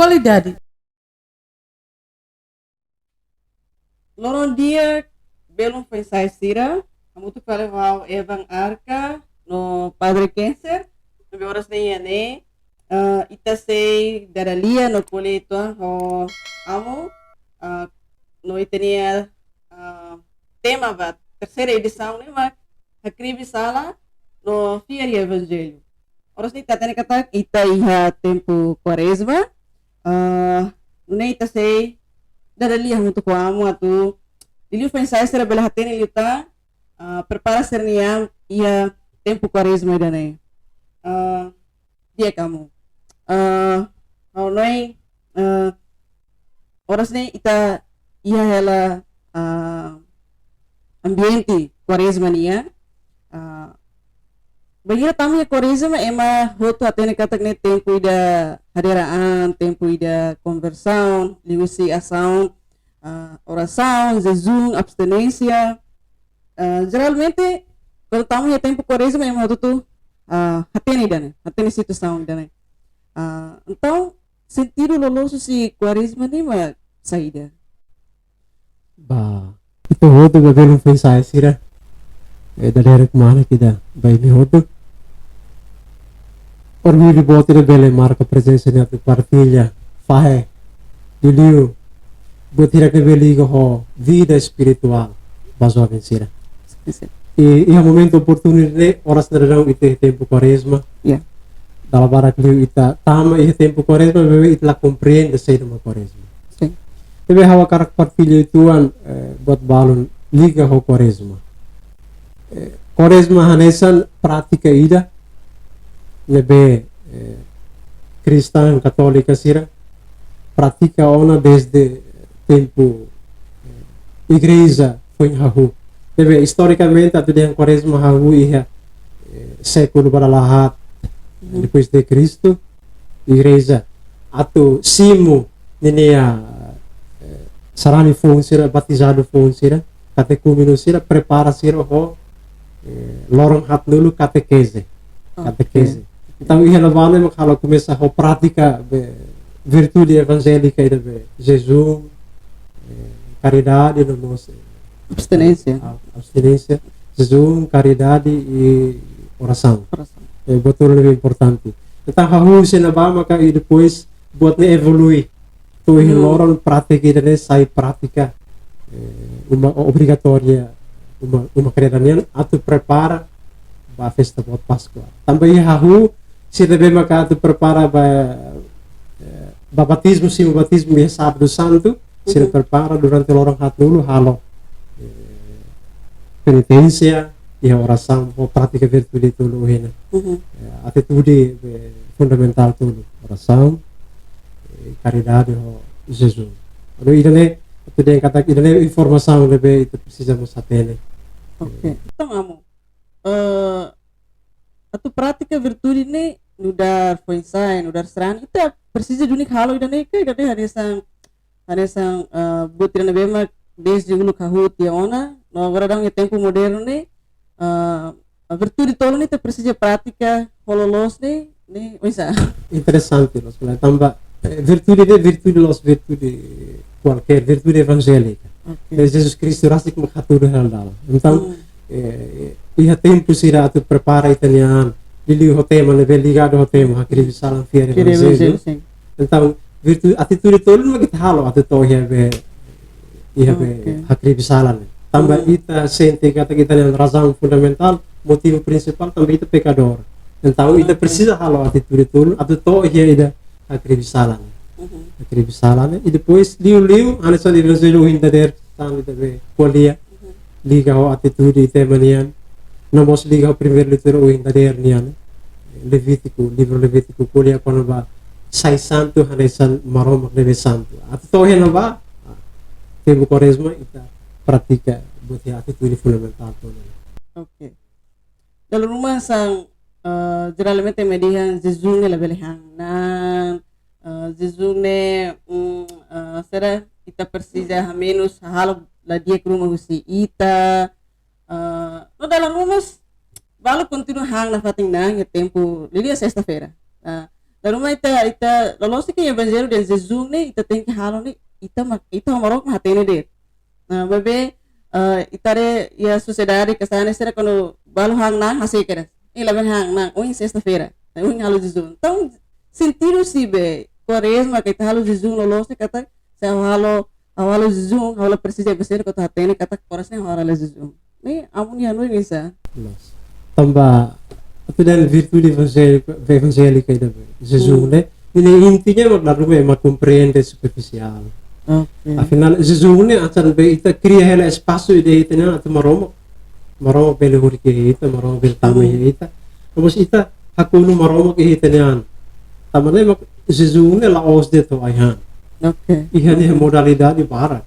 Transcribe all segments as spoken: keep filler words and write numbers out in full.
Atualidade. Loron di'ak, belun foin-sa'e sira, hamutuk fali ho Evan Arca no Padre Kenser, ne'ebé oras ne'e iha ne'e, ah, ita sei dada lia no ko'alia uitoan ho Amu, ah, no ita-nia, ah, tema ba terseira edisaun ne'e mak hakribi sala no fiar iha Evanjellu. Oras ne'e ita hatene katak ita iha tempu Kuarezma, ah, nune'e ita sei dada lia hamutuk ho Amu atu liuliu foin-sa'e sira bele hatene liután, ah, prepara sira-nia an iha tempu Kuarezma ida-ne'e. Ah, di'ak Amu. Ah, ha'u hanoin, ah, oras ne'e ita iha hela, ah, ambiente Kuarezma nian. Ah, bainhira tama iha Kuarezma ema hotu hatene katak ne'e tempu ida hadeer an, tempu ida konversaun, liuhusi asaun, ah, orasaun, jejún, abstinénsia. Ah, jeralmente, kuandu tama iha tempu Kuarezma, ema hotu-hotu, ah, hatene ida-ne'e, hatene situasaun ida-ne'e. Ah, entaun, sentidu loloos husi Kuarezma ne'e mak saida? Ba, ita hotu ba belun foin-sa'e sira, eh, dadeer kemana kita ba imi hotu. Orgullu boot ida bele marka prezensa ne'e atu partilla fahe, liuliu buat hirak ne'ebé liga ho vida espirituál ba joven sira. Sin, sin. I, iha momentu oportunu ne'e, oras ne'e daudaun ita iha tempu Kuarezma. Ya. Dala barak liu ita tama iha tempu Kuarezma, maibé ita la komprende saida mak Kuarezma. Sin. Ne'ebé ha'u hakarak partilla uitoan, eh, buat balun liga ho Kuarezma. Eh, Kuarezma hanesan prátika ida ne'ebé, eh, kristaun katólika sira pratika ona desde tempu, eh, igreja foin hahú. Ne'ebé istorikamente atu dehan Kuarezma hahú iha, eh, sékulu ba dala haat, eh, depois de Kristu, igreja atu simu ninia, eh, sarani foun sira, batizadu foun sira, katekúmenu sira, prepara sira ho, eh, loron haatnulu katekeze. Ok. Katekeze. Entaun, iha ne'ebá ne'e mak halo komesa ho prátika be, virtude evanjélika ida be, jejún, eh, karidade, no mós, eh, abstinénsia. Ab-, abstinénsia, jejún, karidade i orasaun. Orasaun. Eh, buat ne'ebé importante. Entaun, hahú husi ne'ebá maka i depois buat ne'e evolui. To'o iha Hmm. loron prátika ida-ne'e sai prátika, eh, uma, obrigatória, uma, uma kreda nian atu prepara ba festa boot Páskua. Tanba iha hahú, sira ne'ebé maka atu prepara ba, eh, ba batizmu, simu batizmu iha Sábadu Santu, sira Mhm. prepara durante loron haatnulu halo, eh, peniténsia, iha orasaun, ho prátika virtude tolu ohin ne'e. Mhm. Eh, atitude, eh, fundamentál tolu, orasaun, eh, karidade ho jejún. Entaun ida-ne'e, atu dehan katak ida-ne'e informasaun ne'ebé ita presiza mós hatene. Ok. Eh. Entaun, Amu, eh, atu pratika virtude ne'e nu'udar foin-sa'e, nu'udar sarani, ita presiza duni halo ida-ne'e ka, ida-ne'e hanesan, hanesan, eh, buat ida ne'ebé mak desde uluk hahú tiha ona, no agora daudaun iha tempu modernu ne'e, eh, virtude tolu ne'e ita presiza pratika ho loloos ne'e, ne'e oinsá? Interesante, loos, tanba, eh, virtude ne'e virtude loos, virtude kualkér, virtude evanjélika. Ok. Eh, Jesus Kristu rasik mak hatudu hela dalan. Entaun, Hmm. eh, iha tempu sira atu prepara ita-nia an, liuliu ho tema ne'ebé ligadu ho tema, hakribi salan, fiar Fiar Evanjellu. Evanjellu, sin. Entaun, virtu-, atitude tolu mak ita halo atu to'o iha be, iha be Ok. hakribi salan ne'e. Tanba Hmm. ita sente katak ita-nia razaun fundamentál, motivu prinsipál, tanba ita pekadór. Entaun, ita Ok. presiza halo atitude tolu atu to'o iha ida hakribi salan ne'e. Mhm. Hakribi salan ne'e. I depois, liuliu, hanesan Evanjellu ohin dadeer, tan ita be ko'alia, Mhm. liga ho atitude tema nian, no mós liga ho primeira leitura ohin dadeer nian, Levítiku, livru Levítiku, ko'alia kona-ba sai santu hanesan Maromak ne'ebé santu. Atu to'o iha ne'ebá, tempu Kuarezma ita pratika buat iha atitude fundamentál tolu ne'e. Ok. Dala ruma hanesan, eh, jeralmente ema dehan jejún ne'e labele han na'an, eh, jejún ne'e, mm, eh, sira ita presiza hamenus hahalok la di'ak ruma husi ita, eh, no dala ruma mós balu kontinua han nafatin na'an iha tempu liuliu sesta-feira. Eh, Dala ruma ita, ita loloos ke evanjellu dehan jejún ne'e, ita tenke halo ne'e, ita mak, ita ho Maromak mak hatene de'it. Nah, maibé, eh, ita haree iha sosiedade katak sira kuandu balu han na'an, hasai kedas. Eh, labele han na'an, ohin sesta-feira. Nah, ohin halo jejún. Entaun, sentidu sira-ne'ebé Kuarezma ke ita halo jejún loloos ne'e katak, se ha'u halo, ha'u halo jejún, ha'u la presiza evanjellu atu hatene katak Kuarezma ne'e ha'u halo jejún. Ne'e, amu-nia hanoin oinsá? Loos. Tanba, atu dehan virtude evanjélika, evanjélika ida-ne'ebé jejún ne'e, nia intinya mak dala ruma ema komprende superfisiál. Oke. Afinál, jejún ne'e hanesan be ita kria hela espasu ida ita-nian atu Maromak, Maromak bele horik iha ita, Maromak bele tama iha ita. Maibé ita hakonu Maromak iha ita-nia an. Tanba ne'e mak jejún ne'e la'ós de'it to'o ai-han. Oke. Iha nia modalidade barak.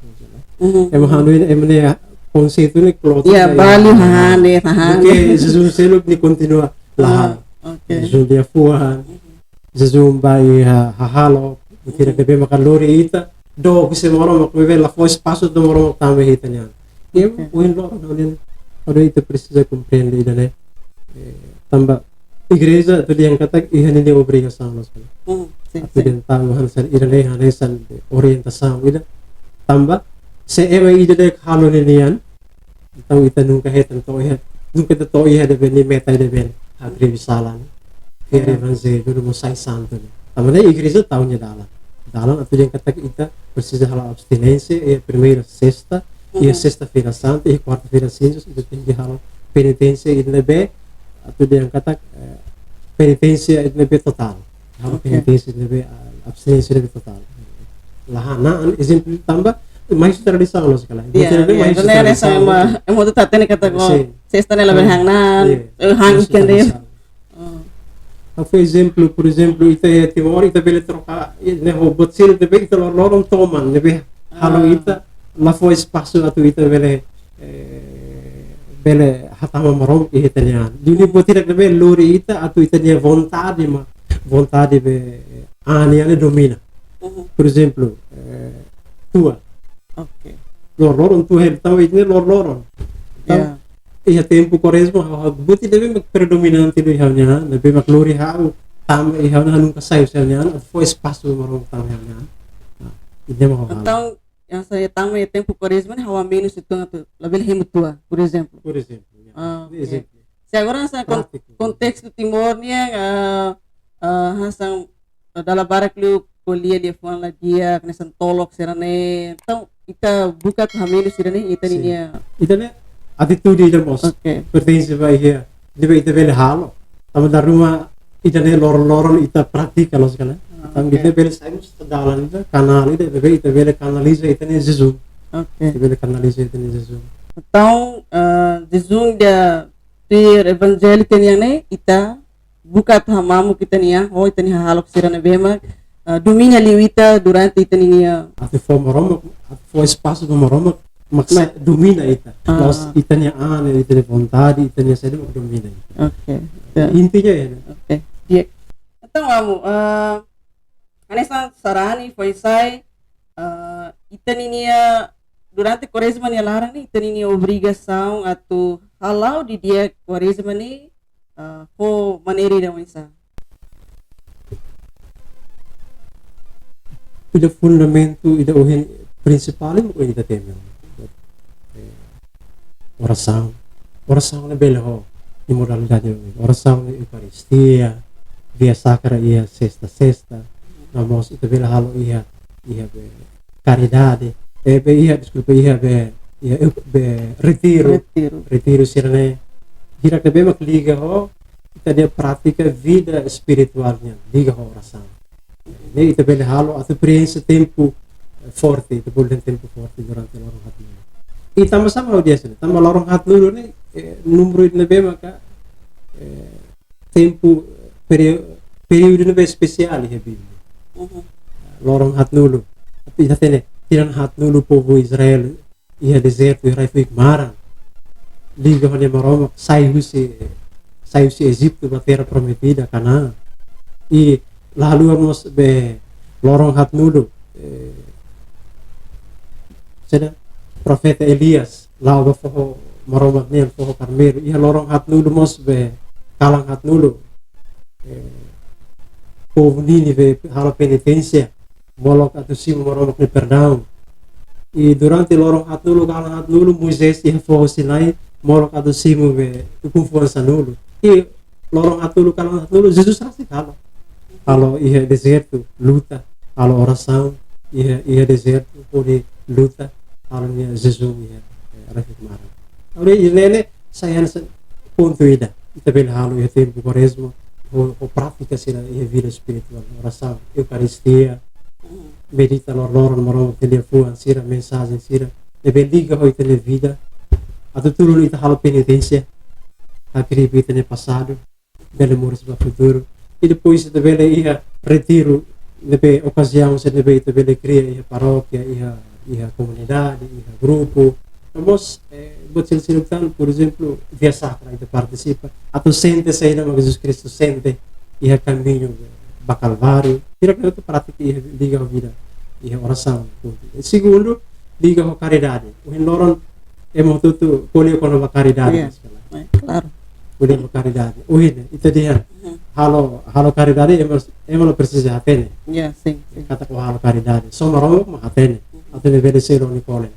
Mhm. Ema hanoin, ema nia konseitu ne'e kloot. Iya, balu hahán de'it, hahán. Oke, jejún seluk ne'e kontinua la han. Ah, oke. Jejún liafuan, jejún ba iha hahalok, buat ida ne'ebé maka lori ita dook husi Maromak, maibé la fó espasu atu Maromak tama iha ita-nia an. Oke. Ohin loron, ohin, ohin ita presiza komprende ida-ne'e. Eh, tanba igreja atu dehan katak iha ninia obrigasaun loos ka lae. Hmm, sin, atu dehan tau hanesan ida-ne'e hanesan orientasaun ida. Tanba se ema ida de'it halo ninian, entaun ita nunka hetan to'o iha, nunka ita to'o iha ida-ne'ebé nia meta ida-ne'ebé hakribi sala ne'e. Fiar evanjellu no mós sai santu ne'e. Tanba ne'e igreja tau nia dalan. Dalan atu dehan katak ita presiza halo abstinénsia iha primeira sesta, iha sesta-feira santa, iha kuarta-feira sinzas, ita tenke halo peniténsia ida-ne'ebé, atu dehan katak, eh, peniténsia ida-ne'ebé totál. Halo peniténsia ida-ne'ebé, ah, abstinénsia ida-ne'ebé totál. La han na'an, ezemplu tanba, mais tradisaun loos ka lae. Iya, buat ida-ne'e iya, mais tradisaun. Ema hotu hatene katak, sin, sesta ne'e labele han na'an, eh, han ikan de'it. Tradisaun. Ah. Ha'u fó ezemplu, por ezemplu, ita iha Timor, ita bele troka, eh, ne'e ho buat sira ne'ebé ita lor-, loron toman, ne'ebé halo ita, la fó espasu atu ita bele, eh, bele hatama Maromak iha ita-nia an. Duni buat ida ne'ebé lori ita atu ita-nia vontade mak, vontade be, eh, an nian ne'e domina. Mhm. Por ezemplu, eh, tua. Oke. Lor-loron tua, entaun ita-nia lor-loron. Entaun, iya, iha tempu Kuarezma, ha'u, ha'u, buat ida ne'ebé mak predominante iha ha'u-nia an, ne'ebé mak lori ha'u tama iha ha'u-nia an, nunka sai husi ha'u-nia an, atu fó espasu Maromak tama iha ha'u-nia an. Nah, ida-ne'e mak ha'u halo. Entaun, hanesan ita tama iha tempu Kuarezma ne'e, ha'u hamenus uitoan atu labele hemu tua, por ezemplu. Por ezemplu, ya. Ah, oke. Ezemplu. Se agora hanesan kon-, prátiku, kontestu Timor nian, ah, ah, hanesan, ah, dala barak liu ko'alia liafuan la di'ak, hanesan tolok sira-ne'e. Entaun, ita buka atu hamenus sira-ne'e, ita, sin, ninia. Ita-nia atitude ida mós. Oke. Pertense ba iha, ida-ne'ebé ita bele halo. Tanba dala ruma ita-nia lor-loron ita pratika loos ka lae. Ah, entaun, oke, ita bele sai mós dalan ida, kanál ida, ne'ebé ita bele kanaliza ita-nia jejún. Oke. Ita bele kanaliza ita-nia jejún. Entaun, eh, jejún ida tuir evanjélika nian ne'e, ita buka atu hamamuk ita-nia an, ho ita-nia hahalok sira ne'ebé mak, eh, domina liu ita durante ita-nia, atu fó Maromak, atu fó espasu ba Maromak mak, mak sai domina ita. Ah. La'ós ita-nia an, ita-nia vontade, ita-nia saida mak domina ita. Oke. Ya. Intinya ya. Oke. Di'ak. Entaun, amu, eh, hanesan sarani foin-sa'e, eh, ita ninia, durante Kuarezma nia laran ne'e, ita ninia obrigasaun atu hala'o didi'ak Kuarezma ne'e, eh, ho maneira ida oinsá? Ida fundamentu, ida ohin prinsipál mak ohin ita temi. Eh, orasaun. Orasaun ne'e bele ho nia modalidade. Orasaun iha Eukaristia, via sakra iha sesta-sesta. No mós ita bele halo iha, iha be karidade. Eh, be iha, deskulpa, iha be, iha eu-, be retiru. Retiru. Retiru sira-ne'e. Hirak ne'ebé mak liga ho ita-nia prátika vida espirituál nian, liga ho orasaun. Ne'e ita bele halo atu prienxe tempu, eh, forte, ita bolu dehan tempu forte durante loron haatnulu. I tanba sá mak ha'u dehan hanesan ne'e, tanba loron haatnulu ne'e, eh, númeru ida ne'ebé maka, eh, tempu, períodu, períodu ne'ebé espesiál iha Bíblia. Mhm. Loron haatnulu. Ita hatene, tinan haatnulu povu Israel iha dezertu, iha rai-fuik maran. Liga ho nia Maromak, sai husi, sai husi Ejitu ba Terra Prometida, Kanaan. I la haluha mós be loron haatnulu, eh, saida, profeta Elias la'o ba foho Maromak nian, foho Karmelu. Iha loron haatnulu mós be kalan haatnulu, eh, povu Nínive halo peniténsia, molok atu simu Maromak nia perdaun. I durante loron haatnulu, kalan haatnulu, Moisés iha foho Sinai, molok atu simu be ukun-fuan sanulu. I loron haatnulu, kalan haatnulu, Jesus rasik halo. Halo iha dezertu, luta, halo orasaun iha, iha dezertu, hodi luta, halo nia jejún iha, eh, refik maran. Agora, ida-ne'e sai hanesan pontu ida. Ita bele halo iha tempu Kuarezma, ho, ho prátika sira iha vida espirituál, orasaun, eukaristia, medita loroloron Maromak nia liafuan sira, mensajen sira, ne'ebé liga ho ita-nia vida, atu tulun ita halo peniténsia, hakribi ita-nia pasadu, bele moris ba futuru. I depois ita bele iha retiru, ne'ebé okaziaun sira ne'ebé ita bele kria iha parókia, iha, iha komunidade, iha grupu. No mós, eh, buat seluk-seluk tan, por ezemplu, Via Sacra ita partisipa, atu sente saida mak Jesus Kristu sente iha kamiñu ba Kalváriu. Kira-kira ita pratika iha, liga ho vida, iha orasaun. Segundu, liga ho karidade. Ohin loron ema hotu-hotu ko'alia kona-ba karidade. Iya. Maibé, klaru. Ko'alia kona-ba karidade. Ohin ne'e, ita dehan, mhm, halo, halo karidade, ema, ema la presiza hatene. Iya, sin, sin. Katak ó halo karidade. Só Maromak mak hatene. Mhm. Atu ne'e bele selu nia kolen.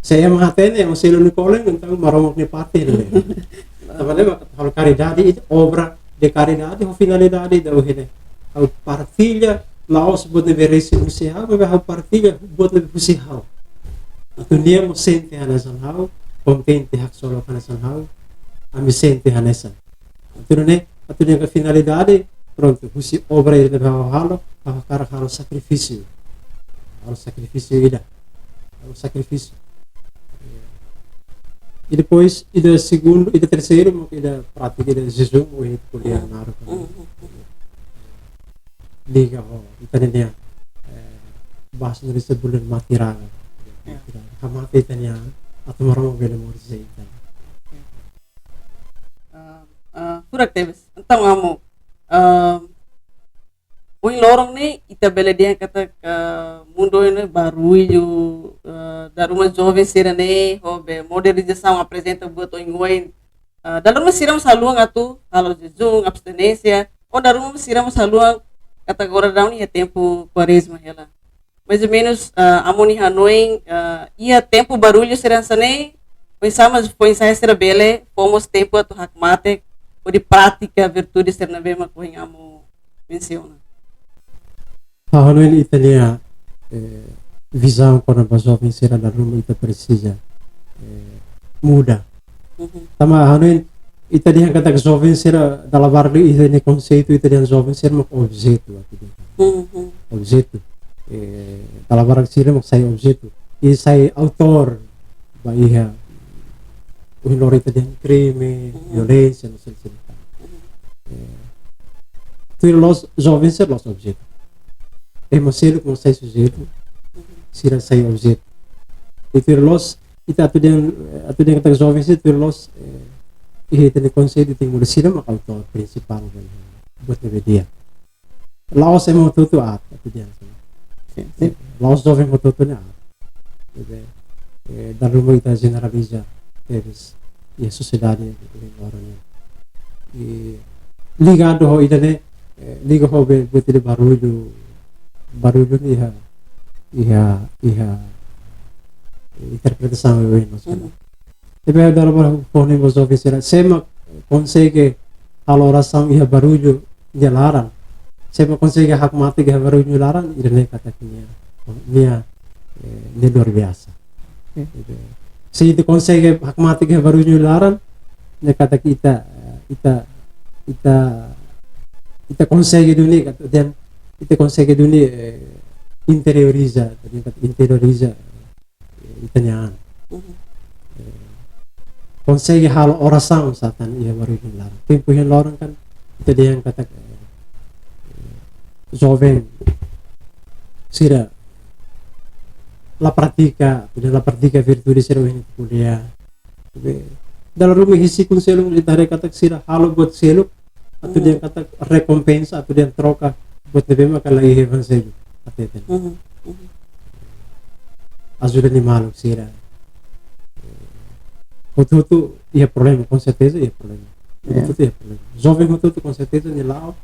Se ema hatene, ema selu nia kolen, entaun Maromak nia parte ne'e. Klaru. Tanba ne'e mak halo karidade, ita obra de karidade, ho finalidade ida ohin ne'e. Ha'u partilla, la'ós buat ne'ebé resik husi ha'u, maibé ha'u partilla buat ne'ebé husi ha'u. Atu nia mós sente hanesan ha'u, kontente haksolok hanesan ha'u, ami sente hanesan. Atu ne'e, atu nia finalidade, prontu, husi obra ida ne'ebé ha'u halo, ha'u hakarak halo sakrifísiu. Halo sakrifísiu ida. Halo sakrifísiu. I depois, ida segundu, ida terseiru, mak ida prátika, ida jejún, ou ida ko'alia naruk. Mhm. Liga ho ita-nia, eh, bahasa Indonesia bulan mati ranga. Ya. Mati ranga. Hamate ita-nia an, atu Maromak bele moris iha ita. Ah, ah, furak tebes. Entaun, Amu, ah, ohin loron ne'e, ita bele dehan katak mundu ne'e barullu, eh, dala ruma joven sira-ne'e, ho be modernizasaun aprezenta buat oioin. Eh, dala ruma sira mós haluha atu halo jejún, abstinénsia, ou dala ruma sira mós haluha katak agora daudaun ne'e tempu Kuarezma hela. Mais ou menus, eh, Amu nia hanoin, eh, iha tempu barullu sira hanesan ne'e, oinsá mak foin-sa'e sira bele fó mós tempu atu hakmatek, hodi pratika virtude sira ne'ebé mak ohin Amu mensiona. Ha'u hanoin ita-nia, eh, vizaun kona-ba joven sira dala ruma ita presiza, eh, muda. Mhm. Tanba ha'u hanoin ita dehan katak joven sira dala barak liu ita-nia konseitu, ita dehan joven sira mak objetu, atu dehan. Mhm. Objetu. Eh, dala barak sira mak sai objetu. I sai autór ba iha, ohin loron ita dehan krime, mhm, violénsia, no sel-sel. Mhm. Eh, tuir loloos joven sira la'ós objetu. Ema seluk mak sai sujeitu, mhm, sira sai objetu. I tuir loloos, ita atu dehan, atu dehan katak joven sira tuir loloos, eh, iha ita-nia konseitu tenke muda, sira mak autór prinsipál, buat ne'ebé di'ak. La'ós ema hotu-hotu aat, atu dehan. Sin, sin. La'ós joven hotu-hotu ne'e aat. Ne'ebé, eh, dala ruma ita jeneraliza tebes iha sosiedade, eh, ohin loron ne'e. I ligadu ho ida-ne'e, eh, liga ho be, buat ida barullu, barullu ne'e iha, iha, iha, eh, interpretasaun oioin, maibé Mhm. Ne'ebé dala barak fó hanoin ba joven sira, sé mak konsege halo orasaun iha barullu nia laran. Sé mak konsege hakmatek iha barullu nia laran, ida-ne'e katak nia, nia, eh, nia luar biasa. Oke. Ne'ebé, se ita konsege hakmatek iha barullu nia laran, ne'e katak ita, ita, ita, ita konsege duni, katak, dan ita konsege duni, eh, interioriza, jadi katak interioriza, eh, ita-nia an. Mhm. Eh, konsege halo orasaun sá tan iha barullu nia laran. Tempu ohin loron kan, ita dehan katak, eh, joven sira la pratika, la pratika virtude sira ohin ko'alia. Be, dala ruma iha sikun-seluk ita haree katak sira halo buat seluk, atu Mhm. dehan katak rekompensa, atu dehan troka buat ne'ebé maka la iha evanjellu hateten. Mhm, mhm. Ajuda nia maluk sira. Hotu-hotu iha problema, com certeza iha problema. Ya. Hotu-hotu iha problema. Joven hotu-hotu com certeza nia la'o,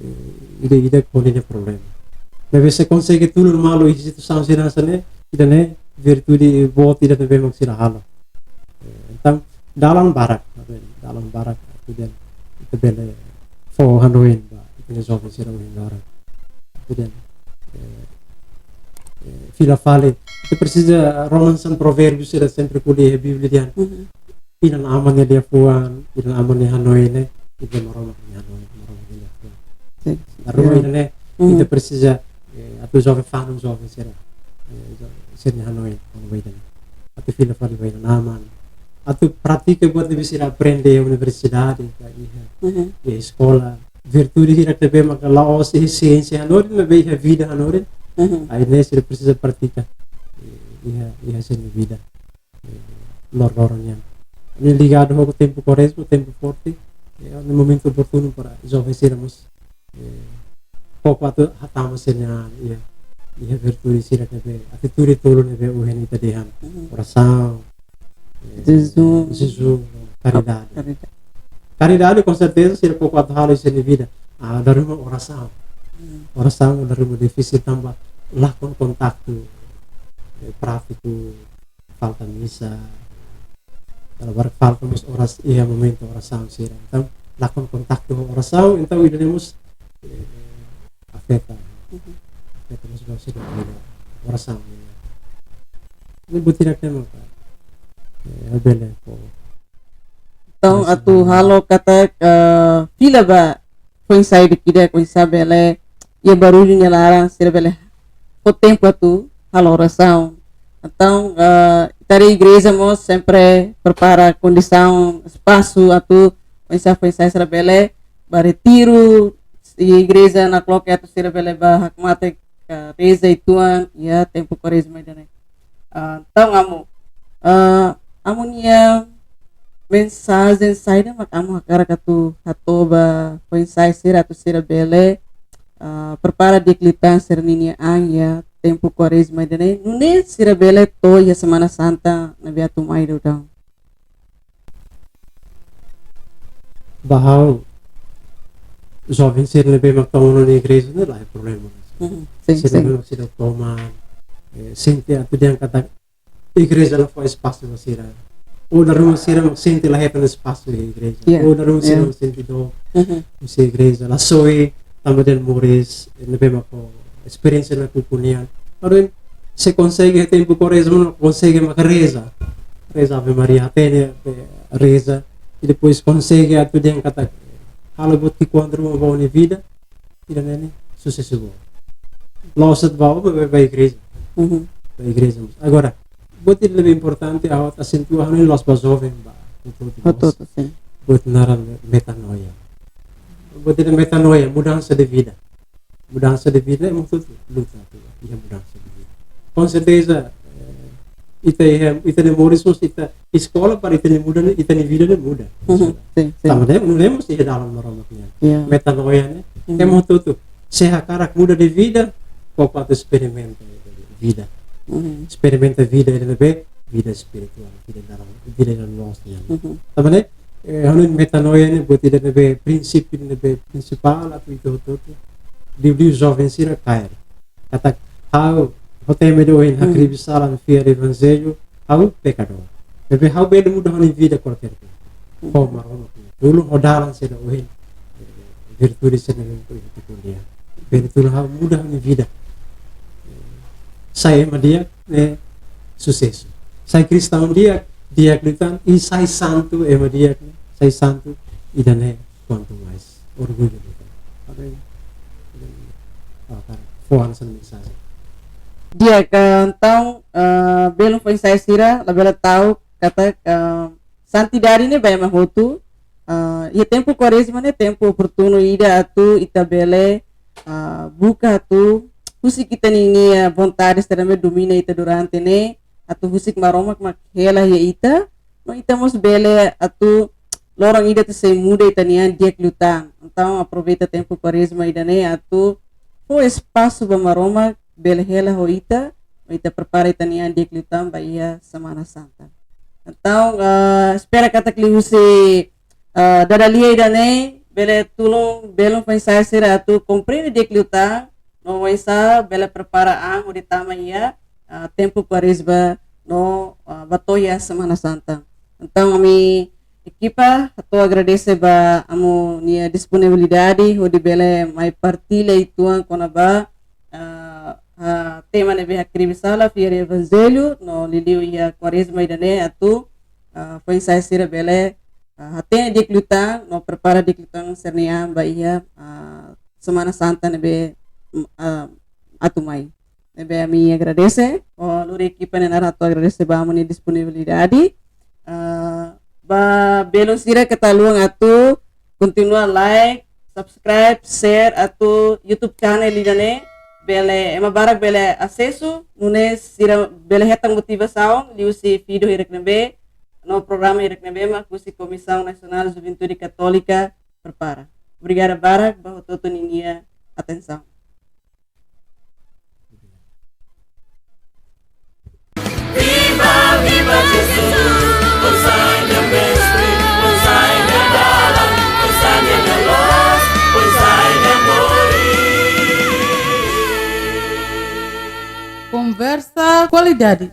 eh, ida-idak ho ninia problema. Maibé se konsege tulun malu iha situasaun sira hanesan ne'e, ida-ne'e virtude boot ida ne'ebé mak sira halo. Eh, entaun, dalan barak, dalan barak, atu dehan ita bele fó hanoin ba ita-nia joven sira ohin loron. Atu dehan, eh, eh, fila fali, ita presiza, Roma hanesan Provérbiu sira sempre ko'alia iha Bíblia dehan, Mhm. inan-aman nia liafuan, inan-aman nia hanoin ne'e, ita Maromak nia hanoin, Maromak nia liafuan. Sin. Lalu Ya. ida-ne'e, Mhm. ita presiza, eh, atu joven fanu, joven sira, eh, jo-, sira-nia hanoin, hanoin ida-ne'e. Atu fila fali ba inan-aman. Atu pratika buat ne'ebé sira aprende iha universidade, ka iha, Mhm. iha eskola. Virtude hirak ne'ebé maka la'ós iha siénsia hanorin, maibé iha vida hanorin. Mhm. Ai ne'e sira presiza pratika, eh, iha, iha sira-nia vida, eh, loroloron nian. Ne'e ligadu ho tempu Kuarezma, tempu forte, eh, ne'e momentu oportunu para joven sira mós, eh, koko atu hatama sira-nia an iha, iha virtude sira ne'ebé, atitude tolu ne'ebé ohin ita dehan. Mhm. Orasaun, eh, Jejún. jejún, karidade. Karidade. Karidade, com certeza, sira koko atu halo iha sira-nia vida. Ah, dala ruma orasaun. Mhm. Orasaun, dala ruma difisil tanba lakon kontaktu, eh, prátiku, falta misa, dala barak falta mós oras-, iha momentu orasaun sira. Entaun, lakon kontaktu ho orasaun, entaun ida-ne'e mós, eh, afeta. Mhm. Afeta mós ba sira-nia vida. Orasaun, ya. Ne'e buat ida ne'ebé maka, eh, bele fó. Entaun, Orasaun. atu halo katak, eh, fila ba foin-sa'e ida-idak, foin-sa'e bele, iha barullu nia laran, sira bele fó tempu atu halo orasaun. Entaun, eh, ita-nia igreja mós sempre prepara kondisaun, espasu atu foin-sa'e, foin-sa'e sira bele bá retiru, i igreja nakloke atu sira bele bá hakmatek, eh, reza uitoan iha tempu Kuarezma ida-ne'e. Ah, entaun, Amu, ah, Amu nia mensajen saida mak Amu hakarak atu hato'o ba foin-sa'e sira atu sira bele, ah, prepara di'ak liután sira-ninia an iha tempu Kuarezma ida-ne'e, nune'e sira bele to'o iha Semana Santa ne'ebé atu mai daudaun? Ba ha'u, joven sira ne'ebé mak toman ona igreja ne'e la iha problema. Mhm, sin, Sira sin. ne'ebé mak sira toman, eh, sente atu dehan katak igreja la fó espasu ba sira. Ou dala ruma sira mak sente la hetan espasu iha igreja. Ya, Ou dala ruma sira ya. mak sente dook Mhm. husi igreja. La soe, tanba dehan moris, eh, ne'ebé mak ho esperiénsia nakukun nian. Porém, se konsege iha tempu Kuarezma, konsege maka reza. Reza Ave Maria, hatene, eh, reza. I depois konsege atu dehan katak halo buat ki'ikoan ruma ba ó-nia vida, ida-ne'e ne'e susesu boot. La'ós de'it ba ó, ba, ba, ba igreja. Mhm. Ba igreja mós. Agora, buat ida ne'ebé importante, ha'u atu asentua, ha'u hanoin la'ós ba joven, ba hotu-hotu mós. Hotu-hotu, sin. Buat naran metanoia. Buat ida metanoia, mudansa de vida. Mudansa de vida ema hotu-hotu luta atu iha mudansa de vida. Com certeza, eh, ita iha, ita-nia moris mós, ita eskola para ita-nia muda, ita-nia vida ne'e muda. Mhm, sin, sin. Tanba ne'e, nune'e mós iha dalan Maromak nian. Ya. Metanoia ne'e, Mhm. ema hotu-hotu, se hakarak muda de vida, koko atu esperimenta vida. Mhm. Esperimenta vida ida ne'ebé, vida espirituál, vida dalan, vida dalan loos nian. Mhm. Tanba ne'e, eh, ha'u hanoin metanoia ne'e buat ida ne'ebé prinsípiu ne'ebé prinsipál atu ita hotu-hotu, liuliu joven sira kaer. Katak ha'u, ho temi ida ohin, Hmm. hakribi sala no fiar evanjellu, ha'u pekadór. Maibé ha'u bele muda ha'u-nia vida kualkér tempu. Hmm. Ho Maromak nia tulun, ho dalan sira ohin, eh, virtude sira ne'ebé ohin ita ko'alia. Bele tulun ha'u muda ha'u-nia vida. Eh, sai ema di'ak, ne'e susesu. Sai kristaun di'ak, di'ak liután, i sai santu, ema di'ak, sai santu, ida-ne'e kuantu mais orgullu liután. Oke. Ah, para fó hanesan mensajen. Di'ak, entaun, eh, belun foin-sa'e sira, labele ta'uk katak, eh, santidade ne'e ba ema hotu, eh, iha tempu Kuarezma ne'e tempu oportunu ida atu ita bele, eh, buka atu husik ita-nia, eh, vontade sira ne'ebé domina ita durante ne'e, atu husik Maromak mak hela iha ita, no ita mós bele atu loron ida atu sei muda ita-nia an di'ak liután. Entaun, aproveita tempu Kuarezma ida-ne'e atu fó espasu ba Maromak bele hela ho ita, no ita prepara ita-nia an di'ak liután ba iha Semana Santa. Entaun, ah, espera katak liuhusi, ah, dada-lia ida-ne'e, bele tulun belun foin-sa'e sira atu komprende di'ak liután no oinsá bele prepara an hodi tama iha, ah, tempu Kuarezma no, ah, ba to'o iha Semana Santa. Entaun ami ekipa hato'o agradese ba amu-nia disponibilidade hodi bele mai partilla uitoan kona-ba, ah, ah, tema ne'ebé hakribi sala, fiar iha Evanjellu no liuliu iha Kuarezma ida-ne'e atu, ah, foin-sa'e sira bele, ah, hatene di'ak liután no prepara di'ak liután sira-nia an ba iha, ah, Semana Santa ne'ebé, mm, ah, atu mai. Ne'ebé ami agradese, ha'u-nia ekipa nia naran hato'o agradese ba amu-nia disponibilidade. Ah, ba belun sira keta haluha atu kontinua like, subscribe, share atu YouTube channel ida-ne'e. Bele ema barak bele asesu, nune'e sira bele hetan motivasaun liuhusi vídeo hirak ne'ebé no programa hirak ne'ebé mak husi Komisaun Nasionál Juventude Katólika prepara. Obrigada barak ba hotu-hotu ninia atensaun. Viva, viva Jesus, foin-sa'e nia mestre, foin-sa'e nia dalan, foin-sa'e nia loloos, foin-sa'e nia moris. Konversa kualidade.